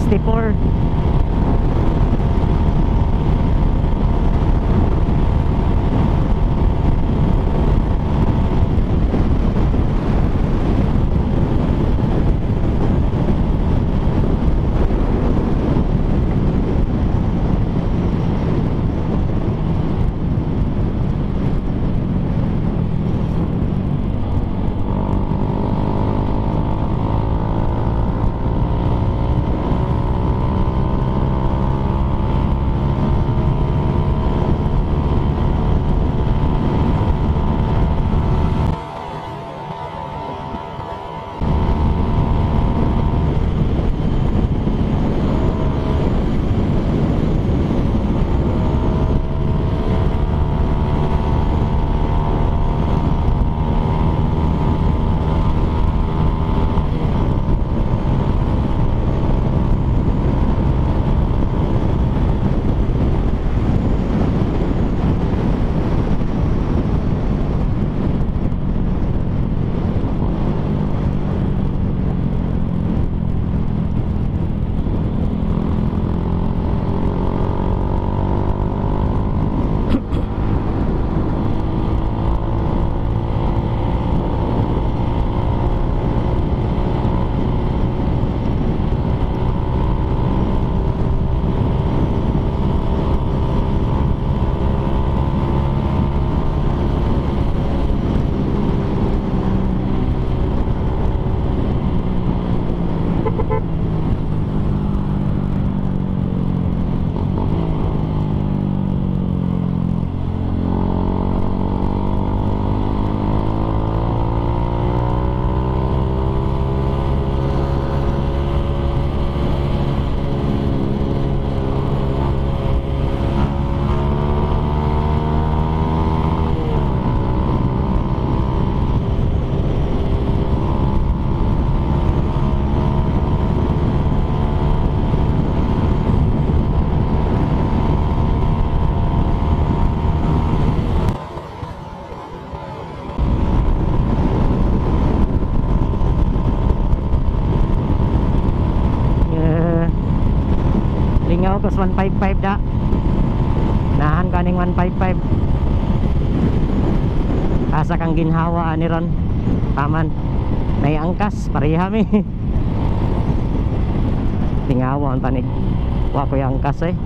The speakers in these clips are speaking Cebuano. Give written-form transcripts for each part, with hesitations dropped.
64. Lingaw kos 155 da. Nahan kaning 155. Asa kang ginhawa ani ron. Taman. Nay angkas pareha mi. Lingaw ang tanig. Wa koy angkas eh.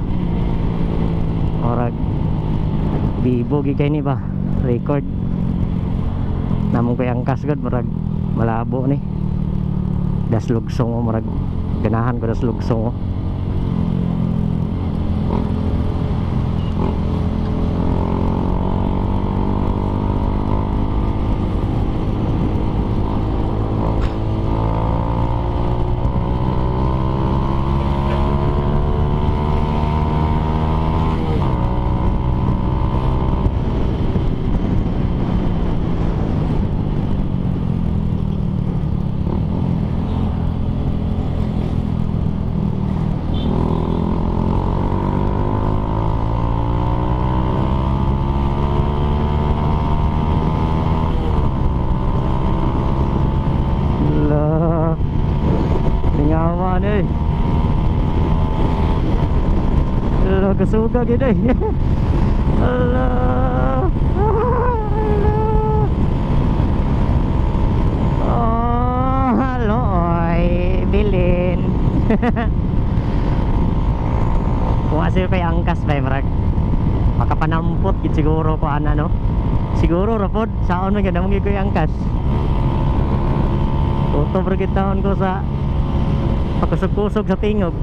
Orag bibo gi kay ni ba? Record. Namong koy angkas gud murag malabo ni. Das lugsong murag ganahan ko das lugsong. Kasuga gid eh. Allah. Allah. Oh, halo oy, bilin. Kung asa kay angkas bay murag makapanampot gid siguro ko ana no. Siguro ra pod saon man gyud among koy angkas. Utob ra gid taon ko sa pagkusog-kusog sa tingog.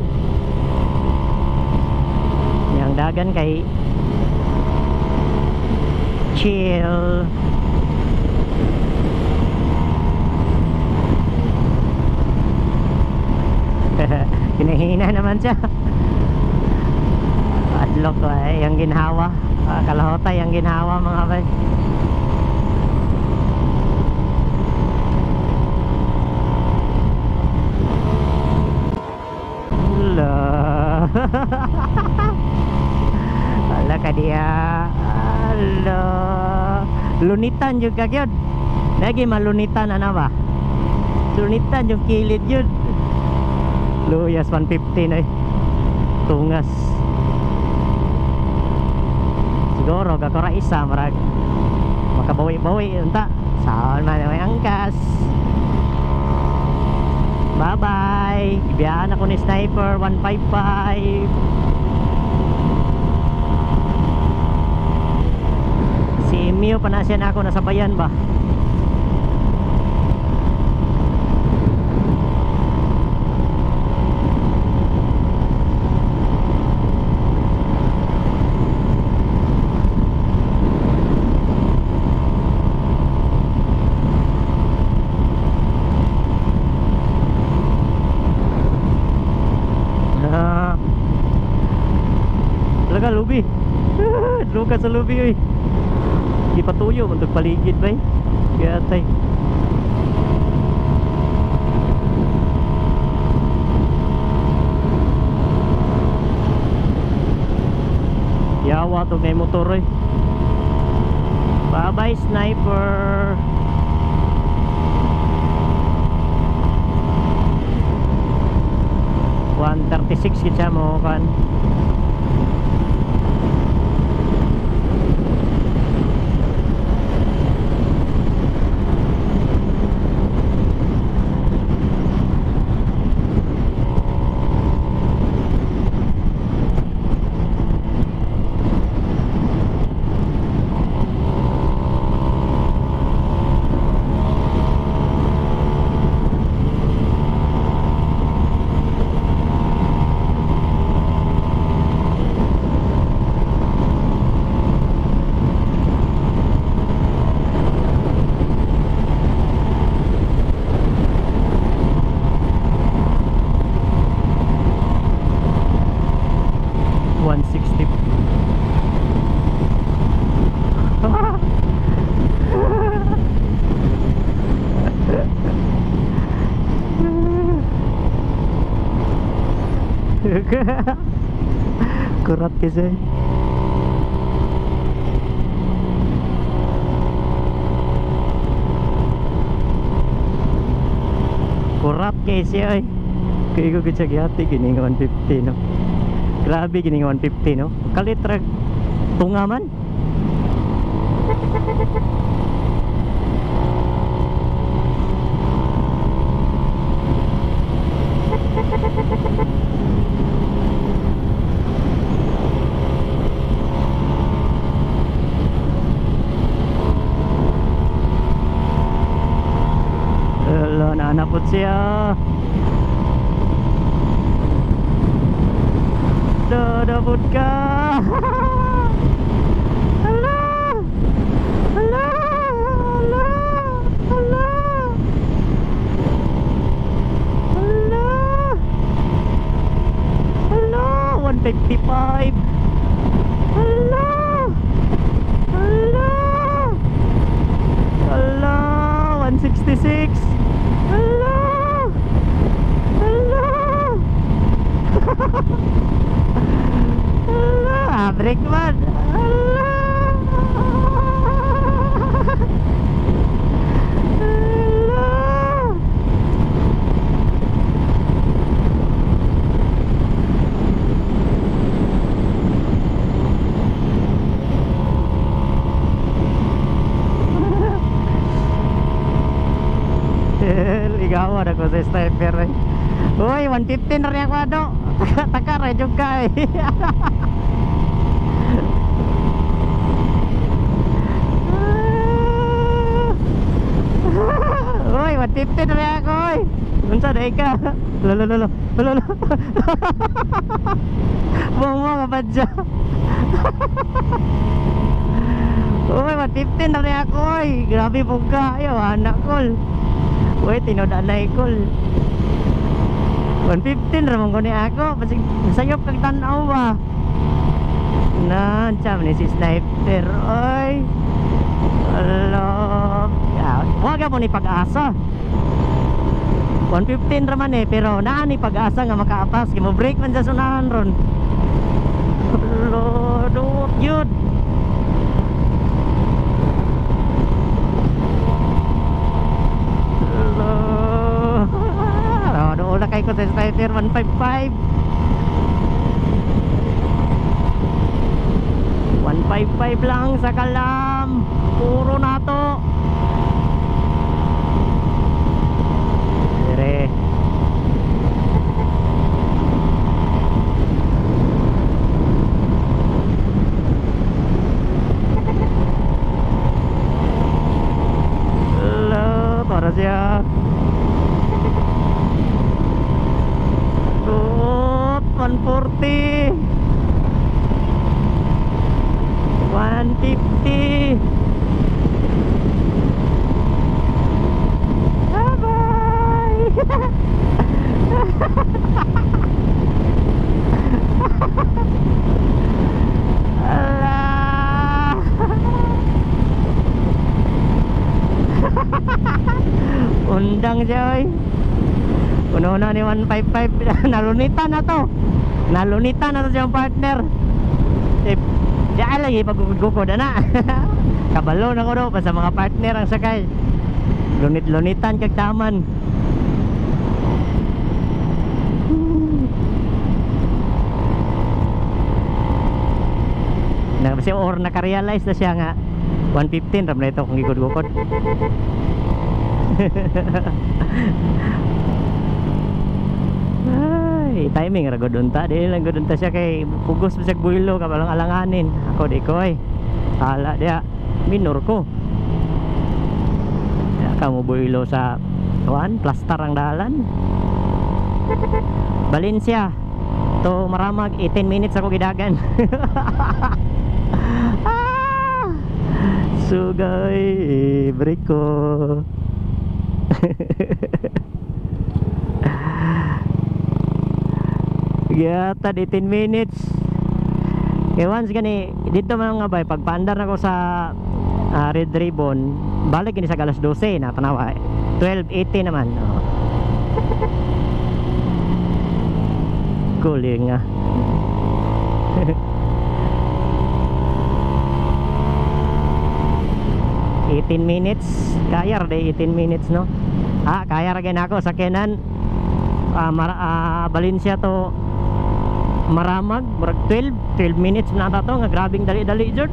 Yang dagan kay chill. Hinahina naman siya. Adlok ko eh, yung ginhawa. Kalahotay yung ginhawa mga bay. Ala. Ala ka diya. Ala. Lunitan jud ka gyud. Lagi malunitan ana ba? Lunitan yung kilid yun. Luyas 115 ay. Tungas. Siguro gakora isa marag makabawi-bawi unta. Saan man may angkas. Bye-bye. Ibiyaan ako ni Sniper 155. Si Emio pa na siya na ako nasabayan ba? Talaga lubi. Luka sa lubi oy. Gipatuyo man tog paligid bay. Kaya tay. Yawa tog may motor oy. Bye bye Sniper. 136 gid siya mo kan. Kurat kasi. Kurat kasi ay. Kaya ko siya gihati gini nga 150 no. Grabe gini nga 150 no. Kalit ra tunga man. Hello, naanapot siya. Dadapot ka. Hala! Hala! Hala! Hala! Hala! Hala! 155. Hala! Hala! Hala! 166. Hala! Hala! Hala! Break man! Hala! Hala! Ligawan ako sa sniper eh. Uy, 115 na rin ako ano. Taka, radyo ka eh. Uy, 115 na rin ako eh. Unsa na ka? Lolo, lolo, lolo. Buong ka ba dyan? Uy, 115 na rin ako eh. Grabe po ka. Ayaw, anak ko. Uy, tinood-anay ko. 115 ramon ko ni ako. Basig sayop kag tan-aw ba. Nan, ni si Sniper. Oy. Alo. Wag mo ni pag-asa. 115 raman eh, pero naa ni pag-asa nga makaapas. Kay mo break man sa sunahan ron. Alo, duot yun. Alo. Doon na kay Sakay ko sa sniper 155. 155 lang sa kalam. Puro na to. Dire. Hello, para siya. Tuot, 140. 150. Bye-bye. Ala. Undang siya oy. Uno na ni 155. Nalunita na to. Nalunita na to siyang partner. Eh, diyan lagi pagkukod na. Kabalo na ko do pa sa mga partner ang sakay. Lunit-lunitan kag taman. Na kasi or naka-realize na siya nga 115 ram na ito kung gikod-gukod. Ay, timing ra gud unta, di lang gud unta siya kay pugos bisag builo kabalong alanganin. Ako di ko ay. Hala dia, minor ko. Ya ka mo builo sa kuan, plaster ang dalan. Valencia to Maramag 18 minutes ako gidagan. Ah! Sugay break ko. Giyata 18 minutes. Kaya once gani dito man nga bay pagpaandar nako sa Red Ribbon, balik gini sa alas 12 na tanawa. 12:80 naman. Oh. Cool nga. 18 minutes. Kaya ra day 18 minutes no. Ah, kaya ra gyud nako sakyanan. Valencia to Maramag murag 12 minutes na ata to nga grabing dali-dali jud.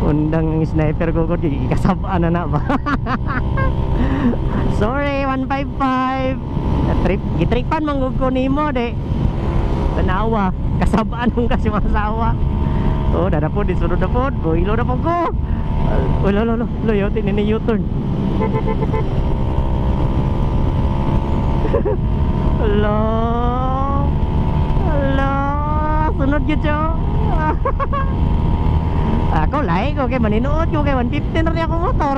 Undang ang sniper ko ko gikasab-an na na ba. Sorry 155. Trip gitripan man gud ko nimo de. Tanawa, kasab-an mong kasi masawa. Oh, dada po, disunod na po. Buhilo na po ko. Oh, lo, lo, lo, lo, yotin ni U-turn. Hello. Hello. Sunod gyud siya. Ako lahi ko kay maninuod ko kay 115 na rin ako motor.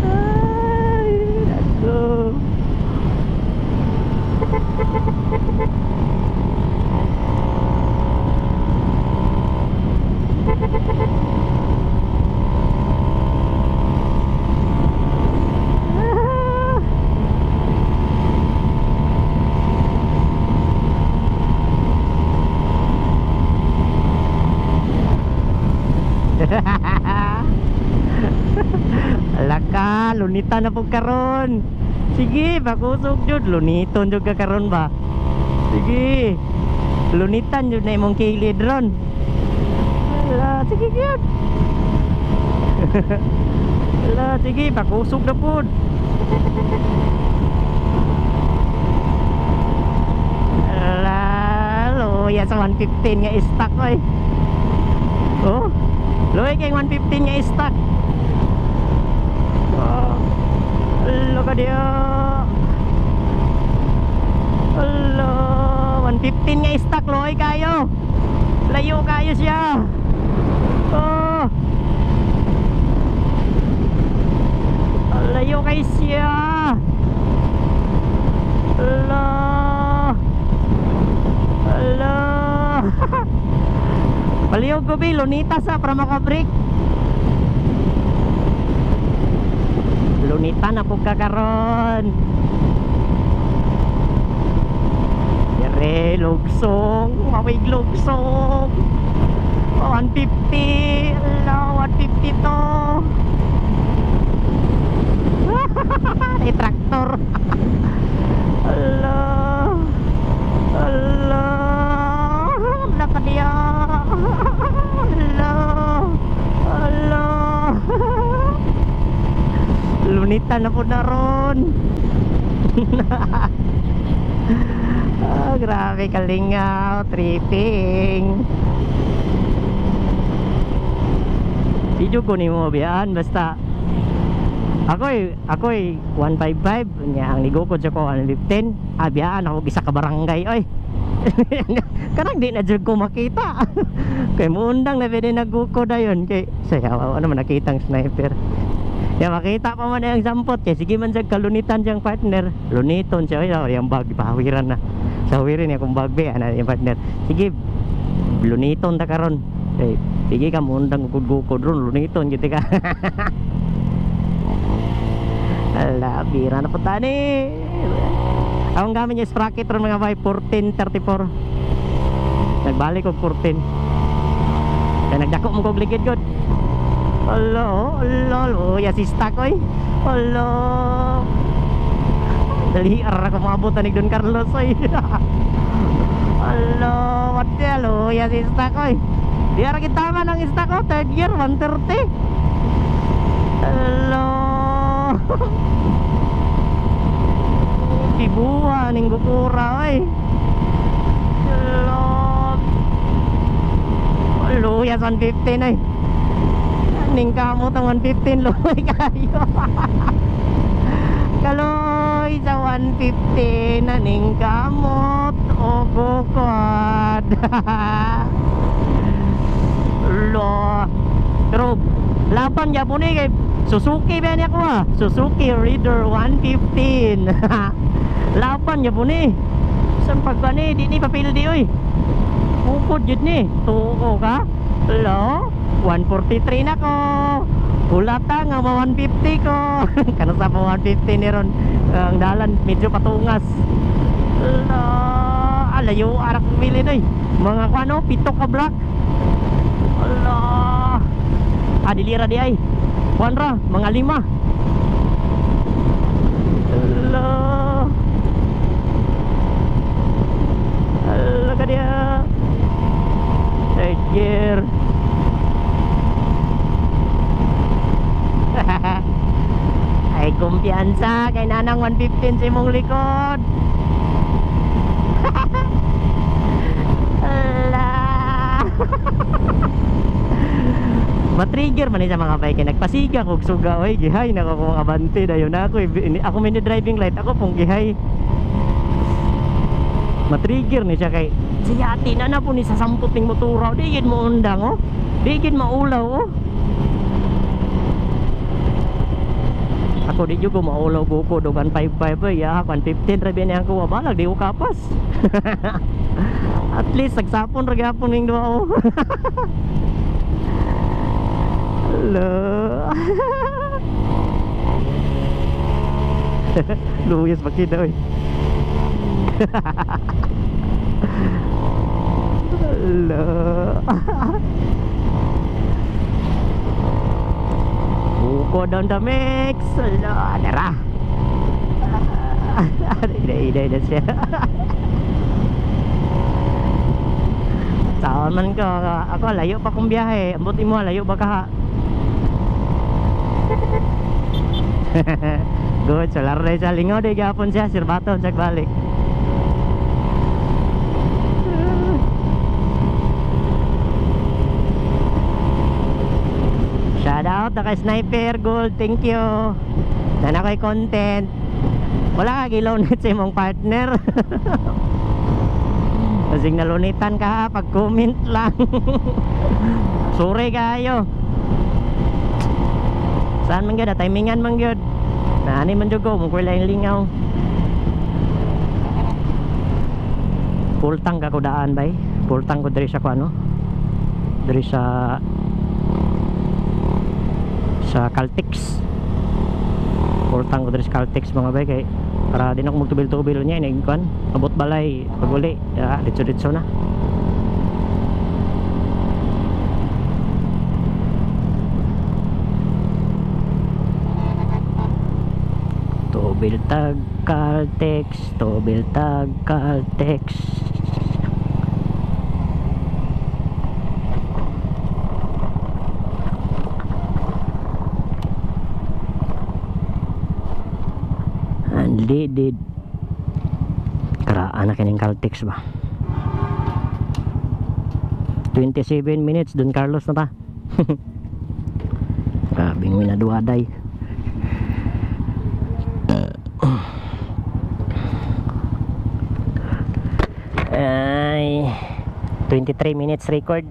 Ay, ako. Alaka, lunita na po karon. Sige, pakusog jud, luniton jud ka karon ba? Sige. Lunitan jud na imong kilid ron. Ala, sige gyud. Ala, sige, pakusog na pod. Ala, luya sa 115 nga stock oy. Oh. Luya kay 115 nga stock. Oh. Alo ka diya. Alo, 115 nga stock loy kayo. Layo kayo siya. Oh. Layo kayo siya. Alo. Alo. Palihog ko bi, lunita sa para maka-break. Lunita na po kakaron. Dire, lugsong, mawig lugsong. 150, ala, 150 to. motor. Allah. Allah. Nakadiya. Allah. Allah. Lunitan na po na ron. Oh, grabe kalingaw, tripping. Di jud ko nimo biyaan basta ako'y 155 nya ang nigukod sa ko 115. Ah, biyaan ako isa ka barangay oy. Karang di na jud ko makita. Kay muundang na pwede nagukod ayon kay sayaw ano man nakitang sniper. Ya makita pa man ang sampot kay sige man siya kalunitan siyang partner. Luniton siya oy, yung bag pahawiran na. Sa hawirin niya akong bag be ana yung partner. Sige luniton ta karon. Kay sige ka muundang gukod-gukod ron luniton gid ka. Ala, bira na po tani. Ang gamit niya sprocket ron mga bay, 1434. Nagbalik og 14. Kaya nagdako mo kog ligid god. Ala, oh, ala, oh, ya si stack oy. Ala. Dali ara ko maabot ani Don Carlos oy. Ala, what the hell, oh, ya si stack oy. Di ara kita man ang stack oh, third year 130. Ala. Tibuha ning gukura oy. Hello. Luyas 115 ay. Ning kamot ang 115 luoy kayo. Kaloy sa 115 na ning kamot o gukod. Lo. Pero laban gyapon ni kay Suzuki ba niya ko ha? Suzuki Reader 115. Laban gyapon ni. San pagka ni di ni papildi oy. Ukod jud ni. Tuo ka? Hello? 143 na ko. Hulata nga ma 150 ko. Kano sa pa 150 ni ron ang dalan medyo patungas. Hello. Alayo arak bilin oy. Mga kuano 7 ka block. Hello. Ah, dilira di ay. Kuan ra, mga 5. Hello. Hello ka diya. Third gear. Ay kumpiyansa kay nanang 115 sa imong likod. Ala. Matrigger man sa mga bike nagpasiga kog suga oy gihay nako kung abante dayon na ako ako mini driving light ako pong gihay. Matrigger ni siya kay siyati na na po ni sa sampot ning motora di gid mo undang oh. Di gid maulaw oh. Ako di jud ko maulaw gukod og 155 oy ya 115 ra biya ang kuha balag di ko kapas. At least nagsapon ra gyapon ning duha oh. Hello. Luyas makita oy. Hello. Buko down the mix. Hello, dara. Iday na siya. Saan man ko, ako layo pa kong biyahe. Ambot imo layo ba ka ha? Good, solar na sa lingaw di gapon siya, sirbaton siya balik. Shout out na kay Sniper Gold, thank you. Nana ko'y content. Wala ka gilonit sa imong partner. Kasing nalunitan ka pag comment lang. Sorry kayo. Saan man gyud, timingan man gyud. Naani man jud ko, mong kuwi lingaw. Full tank ako daan bay. Full tank ko diri sa kuano. Diri sa Caltex. Full tank ko diri sa Caltex mga bay kay para din ako magtubil-tubil niya inig kuan. Abot balay pag uli, ya, ditso-ditso na. Tubil tag Caltex, tubil tag Caltex. Unleaded. Karaan na kining Caltex ba. 27 minutes Don Carlos na ta. Grabing minaduaday. Ay, 23 minutes record.